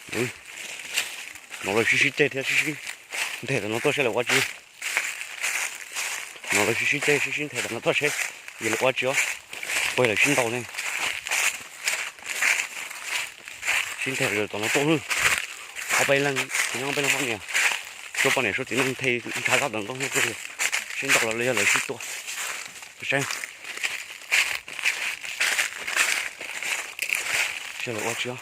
No lawv sib sib ceg thiab sib sib nthe tom no tuaj seb lawv ua tsi. No lawv sib sib ceg sib sib nthe tom no tuaj seb yog lawv ua tsi os. Pog lawv sib ntaus ne. Sib nthe tom no tuaj. Ob peb leeg txiv neej, ob peb leeg poj niam, suab poj niam suab txiv neej nthe nrhav zab tom no tuaj. Sib ntaus los yog lawv sib tua. Saib, saib lawv ua tsi os.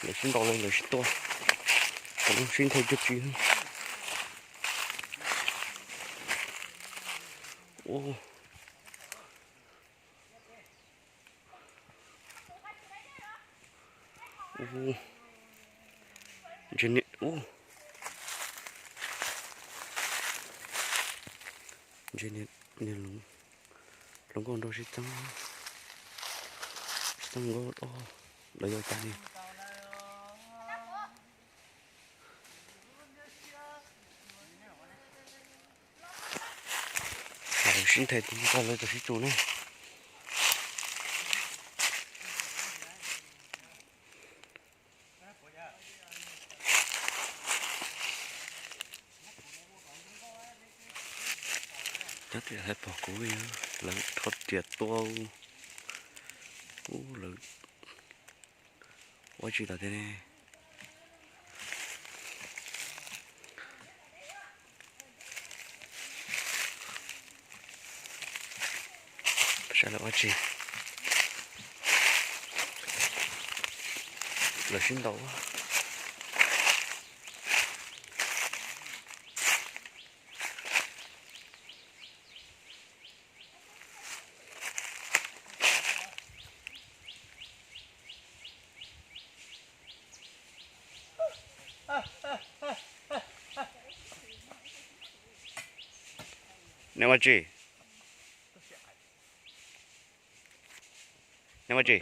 Lawv sib ntaus los lawv sib tua. Tom no sib nthe cuag tsi. Ua, ua, ntsia niag, ua, ntsia niag, niag hluas nkauj nraug sib txeeb, sib txeeb nkauj, lawv yuav cas li. Lawv sib nthe, lawv txawm sib tsu ne. Nyob twj ywm hais pom kuv, lawv rho riam tua, ub, lawv ua tsi tom tiag ne. Saib lawv ua tsi. Lawv sib ntaus. Nej ua tsi? Nej ua tsi?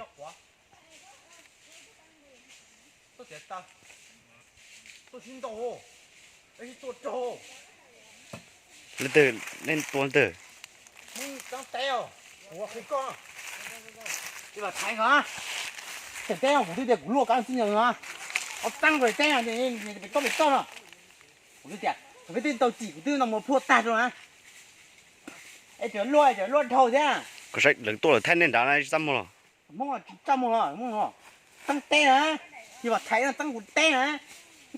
Leej twg, nej tua leej twg? Teb, kuv twb tias kuv luaj kab txib nyo no, ob txeeb ko teb, pem toj pem toj no. Kuv twb tias, peb twb tau txim, kuv twb no mus phua tag rau na. Es tseem luaj, tseem luaj dhau thiab. Koj saib lawv tuaj lawv thaij nej nrad na, tsis txaj muag los? Hmoob tsis txaj muag los, Hmoob no txeeb teb na, yog Vam Thaiv no txeeb kuv teb na.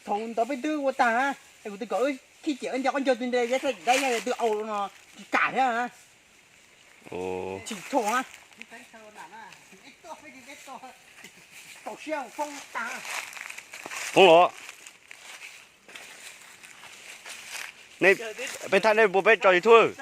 Thaum ntawd peb twb ua tag na, es kuv twb kom wb khib ciam wb nco qab nco twg nte yab thaj dab yab twg au no tsis kam thiab na. Tsis tshua na. Tau siab poob tag. Poob los. Nej, peb thaij nej puas peb tso YouTube?